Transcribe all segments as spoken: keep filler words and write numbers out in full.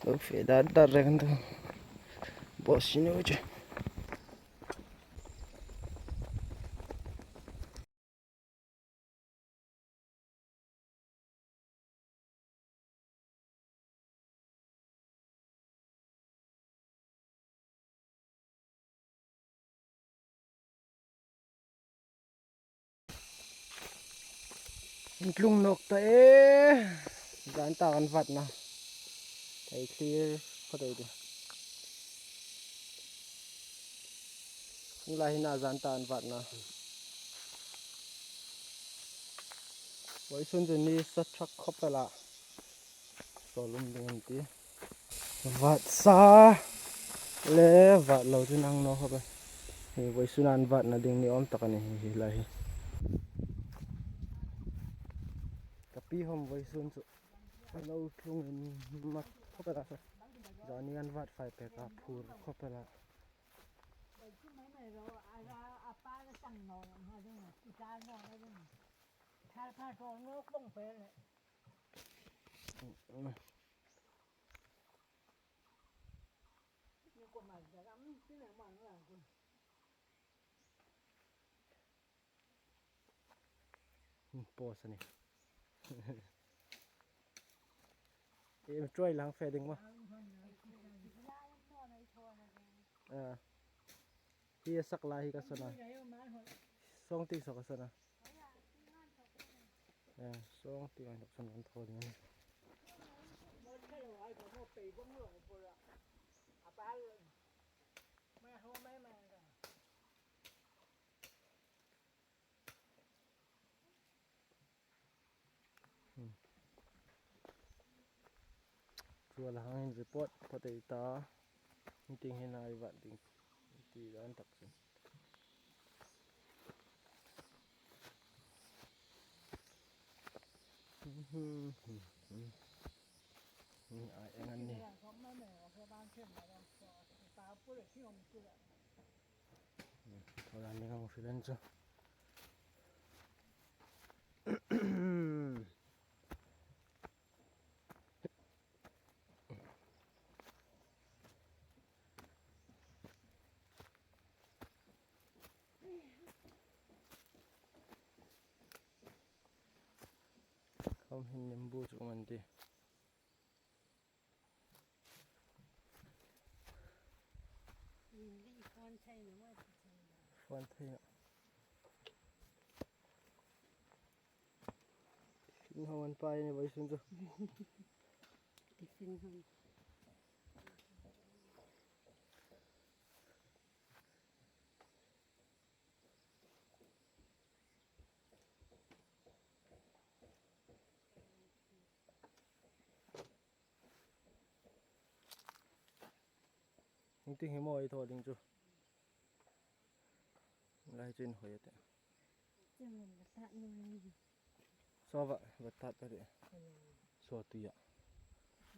Lo fe dan dan reng tu. Boss nu chu. Intlung nawk ta e. Zan tak an vatna. Thei clear kha dai di. Lai hin a zan tak an vatna. Vawisun chu ni sa thak khawp el a. Sawl um ding an ti. Vat sa le vat lo chu nang naw khawp el. Hi vawisun an vatna ding ni awm tak a ni hi, hi lai hi. Ka pi hawm vawisun chu a lo tlung in mat khawp el a. Zani an vat fai pek a, phur khawp el a. Pose a nih. Em, trolley lang fe ding maw? A. Hi a sak lai hi ka sawn a. Sawng ti saw ka sawn a. A, sawng ti ngai tak sawn an thaw ding. Chu a la hang hin report phawt ei ta. Meeting hin ei vat ding ti dan tak chun. Ni a eng an ni. Thaw dan ding ang hrilen chu. Khawm hin lembu chu um an ti. Fon thei. Tiffin hawng an pai ni vawisun chu. Tiffin hawng. Hung ti hi maw ei thaw ding chu. Lai chu inhawi a tih. Chang va tat nu ni. Saw va, va tat ta tih. Saw ti a.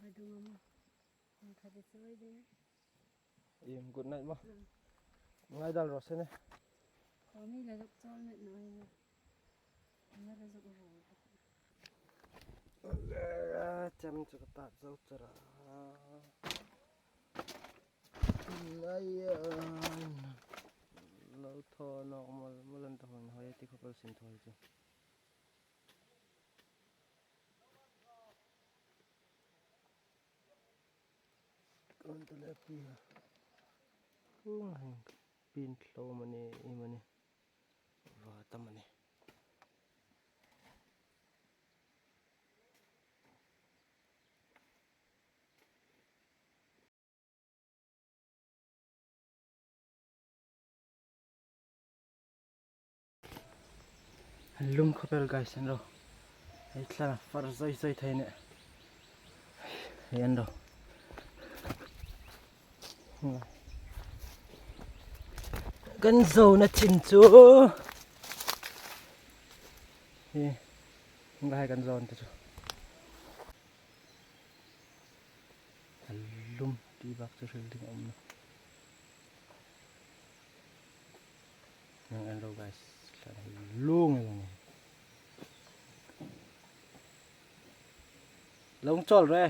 Va dung a maw. Hung kha ti sawi ding. Im, good night maw. Mm. Ngaidam ro se ne. Khawmi la zuk chawl met naw ina. Nga la zuk ro. Cham chu ka tat zo chara. Lai a. Lo thaw nawk mal, mal an ta hon hoi ti khawp el sin thaw chu. Kan ta le pi. Kung hang pin thlo mani, i mani. Va ta mani. Lum khawp el guys, en ro. Ei thla far zoi zoi thei ne. Ei en ro. Kan zo na chin chu. Hi. Ngai kan zo na chu. A lum ti bak chu hril ding a um nawh. Nang en ro guys, thlan hi lung e lang. Lo hung chawl re.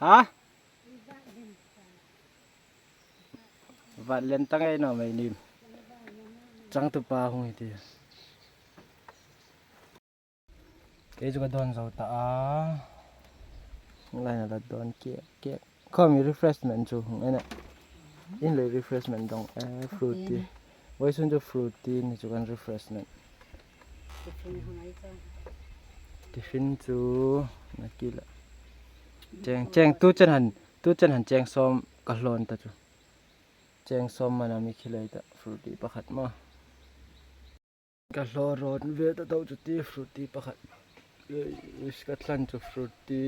A? Vat len ta ngei naw mei nim. Changtupa hung hi ti. Kei chu ka dawn zo ta a. Lai na la dawn kek kek. Kha mi refreshment chu hung en a. In le refreshment dong, eh, fruity. Vawisun chu fruity ni chu kan refreshment. Tiffin chu na kila. Cheng, cheng, tu chen han, tu chen han cheng sawm ka hlawn ta chu. Cheng sawm mana mi khi lei ta, fruity pakhat maw. Ka hlaw rawn ve ta deuh chu ti, fruity pakhat. Ei, ka thlan chu fruity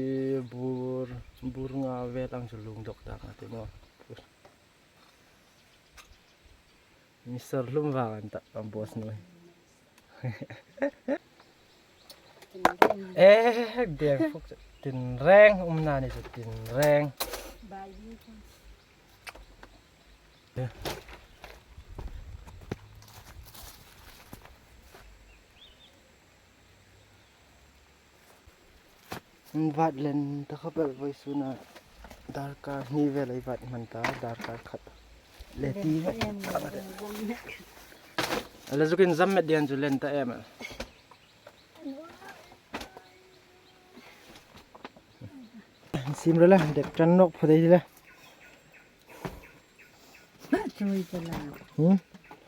bur, bur nga vel ang chu lung dawk ta ka ti maw. Mi sawr hlum vang an ta, a boss nuoi. Eh, deng fuk chu tin reng, umna ni chu tin reng. Vat len ta kha bel vawisuna darkar hni vel ei vat hman ta, darkar khat le ti vet ta. Ala zukin zam met dian chu len ta em. Sim rela, dek tan nok phadei le. Chui ta la. Hmm?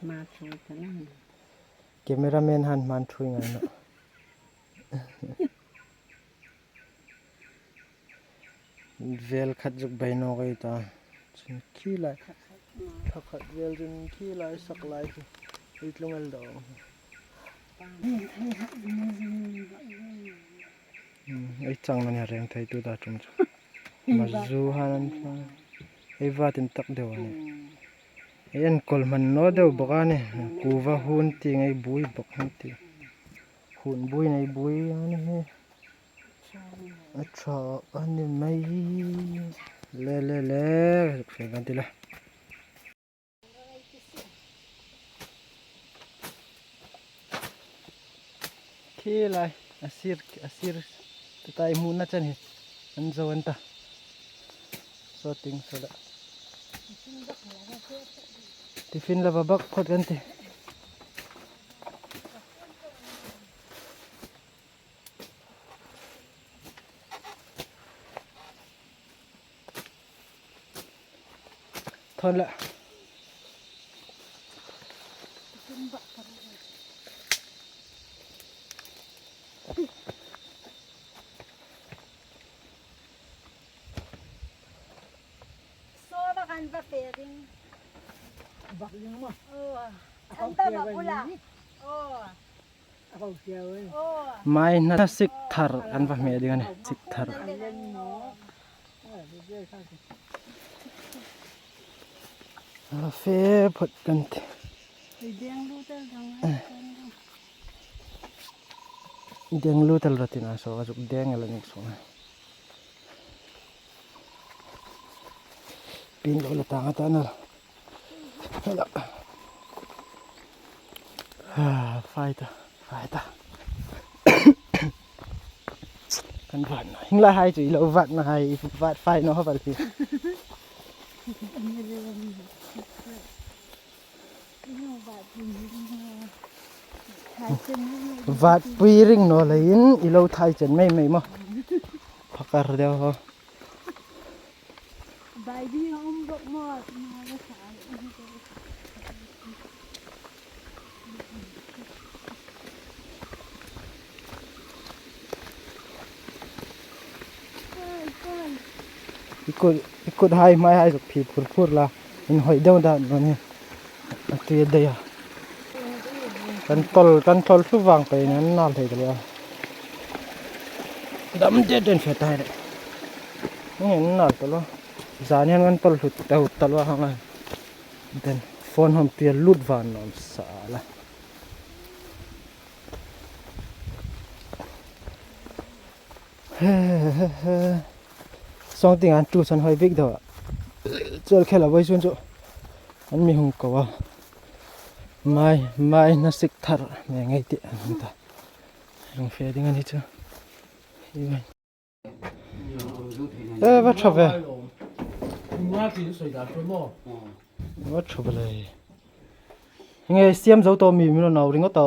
Ma chui ta la. Cameraman han man chui ngai na. Vel khat zuk bai nawk ei ta. Chun khi lai. Thla khat vel chun khi lai sak lai khi. Ei tlung el daw. Hmm, ei chang mani reng thei tu ta tum chu. Mazu han an fa. Ei vatin tak deu a nih. Ei an kawl hman naw deu bawk a nih. Kuva hun ti ngei bui bawk hun ti. Hun bui nei bui a ni hi. A ṭha a ni mai. Le, le, le. Fe kan ti la. Khi lai, a sir, a sir. Tatai hmu na chan hi. An zo an ta. So ting so la. Tiffin la ba bak phot kan ti. Thawn la. Saw bak an va fe ding. Bak ding maw? Oh. An ta bak bula. Oh. Mai hna sik thar kan va hme ding a nih, sik thar. A fe phot kan ti. Deng lu tel ro tina saw ka zuk deng el a nih saw. Pin lo la tang a ta na. Hela. Ah, fai ta, fai ta. Kan vat na. Hing la hai chu, i lo vat na hai, i vat fai naw ha bal hi. Vat pui ring naw leiin, i lo thai chen mei mei maw. Phakar deu ho. Bai ding a um bawk maw? I kut, i kut hai, hmai hai zuk phi phur phur la. Inhawi deu dan lo ni. A tui a dei a. Kan tawl, kan tawl hlu vang pei ni an nal thei ta lo a. Dam det den fe tai le. Ni an nal ta lo. Zan hian kan tawl hlu teu ta lo a hang a. Den phone hom tui a lut van nawm sa la. Sawng ting an tu san hoi bik deuh a. Chual khel a vawisun chu an mi hung ko a. Mai, mai hna sik thar nge ngei tih an hung ta. Hung fe ding a ni chu. Hi mai. Eh, va ṭha ve. Nga ti soi da to mo. Va ṭha ve le. Nge siam zo to mi mi lo nau ring ta.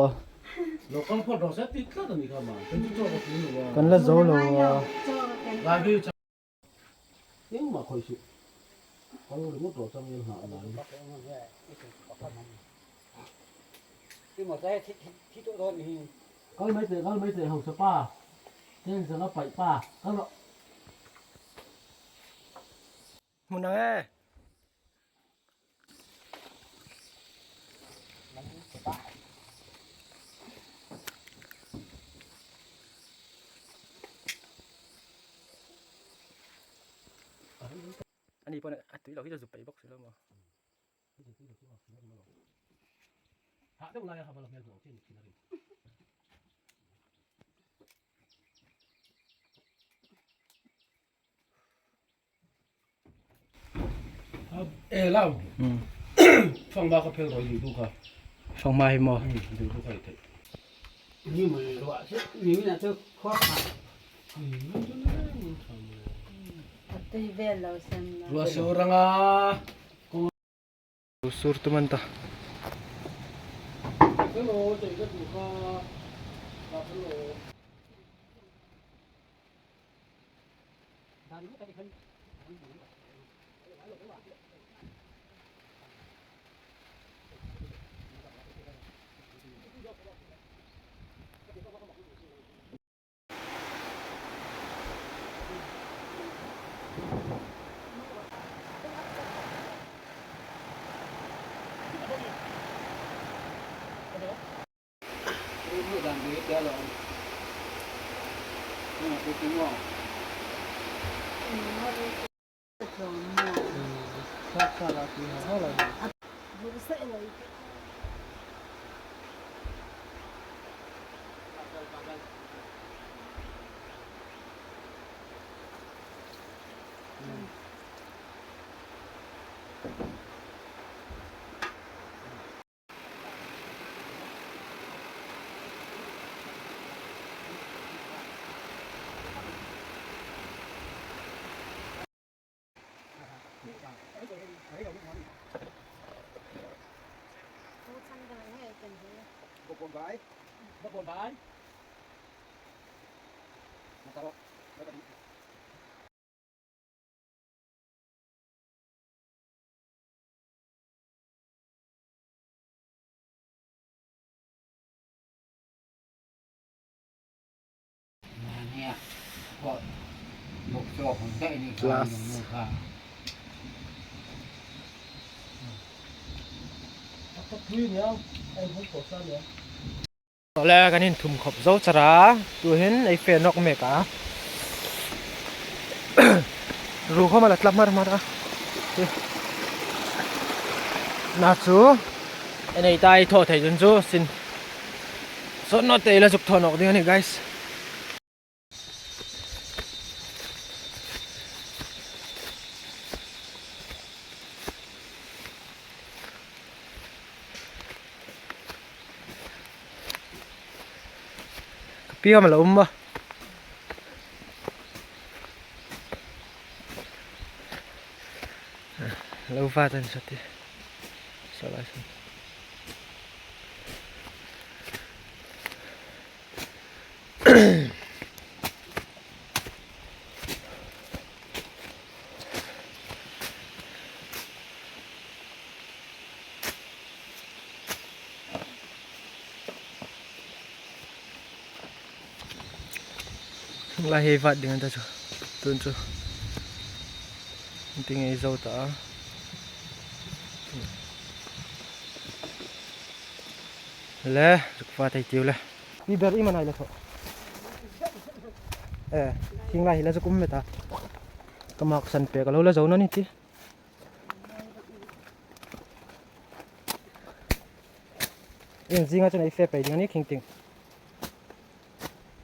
Lo kal pho ro sa ti tla ni ka ma. Kan la zo lo a. Engmah khoi su. Kal ring to chang el hna la. Kal mai te, kal mai te, hausa pa. Ten sa la pai pa. Kal lo. Hmun ang e. Ani pawh a tui lo hi chu zuk pei bawk si lo maw. Ha deuh lai a ha bala hmel lo chin chin a ring. E lau. Hmm. Fangma ka phel roi dudu ka. Fangma hi maw? Hmm, dudu ka i thei. Ni mai rua se, ni na chu khua kha. Hmm, chu na ni kham le. A tui vel lo sem na. Rua su ranga. Sur tu man ta. Hello, hello. Plus. Tawle kan inthum khawp zo char a, tuhin ei fe nawk mek a. Ru khawm a la tla hmar hmar a. Na chu, ei nei ta ei thaw thei chun chu, sin. Saw naw te la zuk thaw nawk ding a nih, guys. Ka pi am lo um a. Lo va tan sa ti. Sa la sa. Lai hei vat ding an ta chu. Tun chu. Ti ngei zo ta. Le, zuk vat ei tiu le. Pi ber i manai le tho. Eh, hing lai hi la zuk um met a. Ka mak san pek a lo la zo na ni ti. Inzinga chun ei fe pei ding a ni khing ting.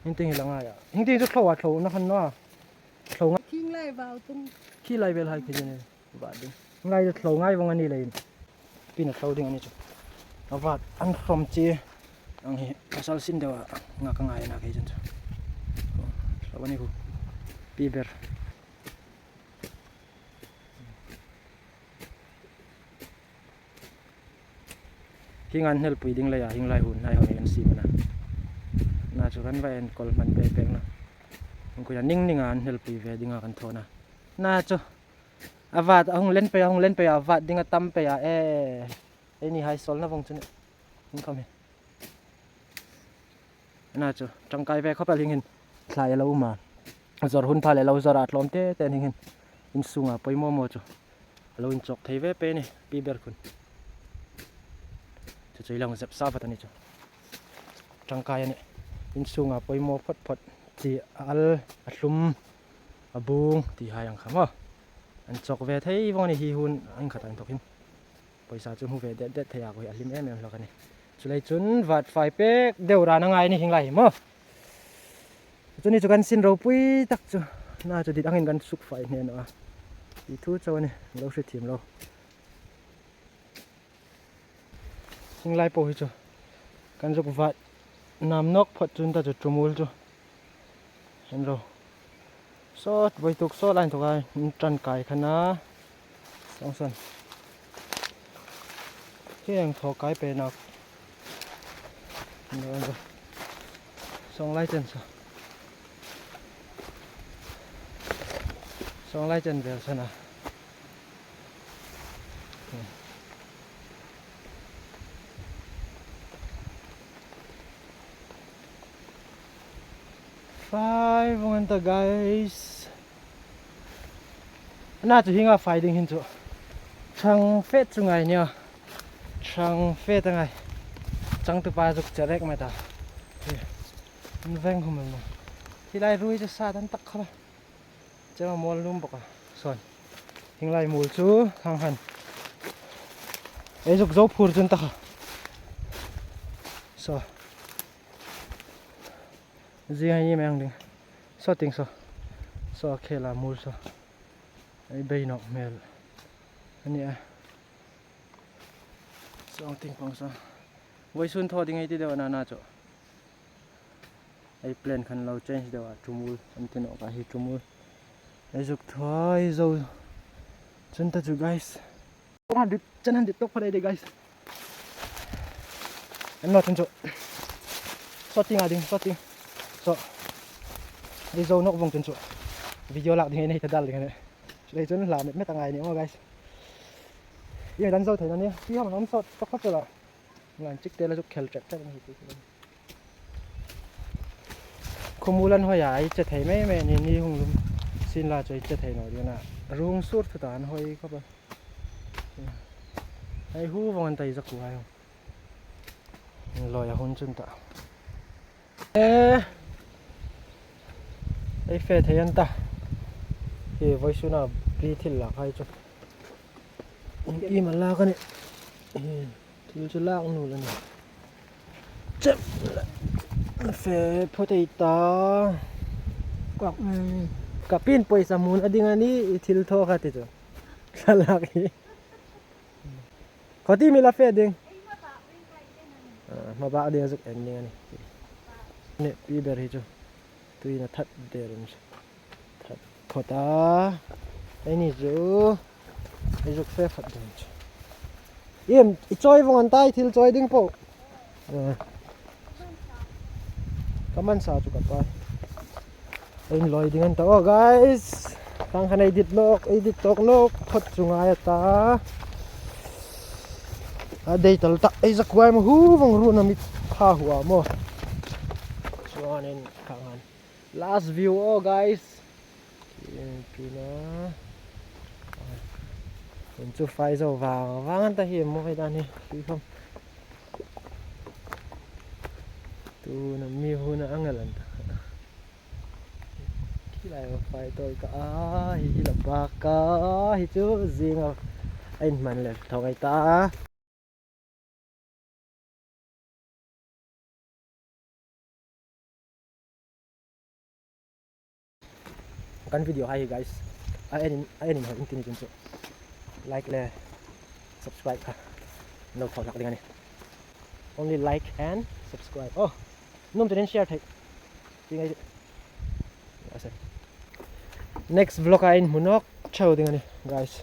Hing ting hi la ngai a. Hing ting chu thlo a, thlo na khan naw a. Thlo ngai. Khing lai vau tung. Khi lai vel hai khi jene. Va ding. Ngai chu thlo ngai vong a ni leiin. Pi na thlo ding a ni chu. A vat an hrom chi. Ang hi pasal sin deu a nga ka ngai na kei chun chu. Thlo a ni khu. Pi ber. Dinga an hnelpui ding leia hieng lai hun hai hawng ei insiem a na. Na chu kan va enkawl hman pei pek naw. Hung kuina ning ninga an hnelpui ve dinga kan thaw a na. Na chu a vat a hung len pei, a hung len pei, a vat ding a tam pei a e. Ei ni hai sawlna vawng chu ni. Hung kham hi. Na chu, ṭangkai ve khawp el hieng hin. Thlai a lo um a. Zawr hun pha le lo zawr a tlawm te te hieng hin. Insunga poimaw maw chu. A lo inchawk thei ve pei ni, Pi Ber khun. Chu chu ei lo zep sa vat a ni chu. Ṭangkai a nih. Insunga poimaw phawt phawt. Chi a al, a hlum, a bung, ti hai ang kha maw. An chawk ve thei vawng a ni hi hun ang khat ang thawk hin. Pawisa chu hmu ve det det thei a, koi a hlim em em hlak a ni. Chuleiin chun vat fai pek deu ran a ngai ni hieng lai hi maw. Chu ni chu kan sin ropui tak chu. Na chu dit angin kan suk fai hne naw a. Ti thu chau a ni, lo hre thiem lo. Hieng lai po hi chu. Kan zuk vat nam nawk phawt chun ta chu tumul chu. Hen ro. Sawt, voi tuk sawt lain tuk a, in ṭan kai khan a. Sawng san. Hieng thaw kai pe nak. Hen ro, hen ro. Sawng lai chen sa. Sawng lai chen vel san a. Fai vawng an ta, guys. Na chu hienga fai ding hin chu. Ṭhang fe chu ngai nia. Ṭhang fe ta ngai. Changtupa zuk cherek mai ta. An veng hum el ma. Hi lai ruoi chu sa dan tak kha la. Chema mawl nuom bawk a. Sawn. Hieng lai mul chu khang han. Ei zuk zo phur chun ta kha. Saw. Zing a ni mai ang ding. Saw ting saw. Saw khela mul saw. Ei bei nawk hmel a ni a. Saw ting pang saw. Vawisun thaw ding ei ti deu a na na chu. Ei plan khan lo change deu a, tumul an ti nawk a hi tumul. Ei zuk thaw zo chun ta chu, guys. Four hundred, seven hundred tawk phawt ei de, guys. An lo chun chu. Saw ting a ding, saw ting. Saw. Ei zo nawk vawng chun chu. Video lak ding ei nei ta dal ding a nih. Chuleiin chun hla met met a ngai ni maw, guys. Ei dan zo thei naw ni. Ti ham an awm sawt tawk khawp el a. Ngan chik te la zuk khel ṭep ṭep a ni hi. Khawmuol an hoi a, ei che thei mei mei ni, ni hung lum. Sin la chu ei che thei naw ding a na. Rung sur thu ta an hoi khawp a. Ei hu vawng an ta ei zakuai. Lawi a hun chun ta. E. Ei fe thei an ta. Hi vawisuna pi thil lak hai chu. Iem a lak a nih. Hi. Thil chu lak nuol a nih. Chep. Fe phawt ei ta. Kawk, mm. Ka pi'n pawisa hmun a ding a nih, i thil thaw kha ti chu. Thlalak hi. Khaw ti mi la fe ding. Ah, hma bak ding a zuk en ding a nih. Nih, Pi Ber hi chu. Tuin a that der a ni. That phawt a. Ei ni chu. Ei zuk fe phawt ding chu. Iem, i chawi vawng an ta, i thil chawi ding po. Eh. Ka man sa chu ka pa. Ei lawi ding an ta. Oh, guys. Khang khan ei dit nawk, ei dit tawk nawk phawt chu ngai a ta. A dei tal tak ei zakuai maw, hu vawng ruona mit pha hu a maw. Chuanin khang khan. Last view, oh, guys. Pi na. Hun chu fai zo vang vang an ta hi maw, hei dan hi. Hi khawm. Tuna mi huna ang el an ta. Khi lai va fai tawi ka a, hi hi la bak a, hi chu zinga a inhman leh thawk ei ta. Kan video hai hi, guys. A enin, a enin hoi in tin tin chu. Like le subscribe kha. No khawlak ding a nih. Only like and subscribe. Oh, nuom tuin share thei. Ti ngai. Next vlog-a inhmu nawk chau ding a nih, guys.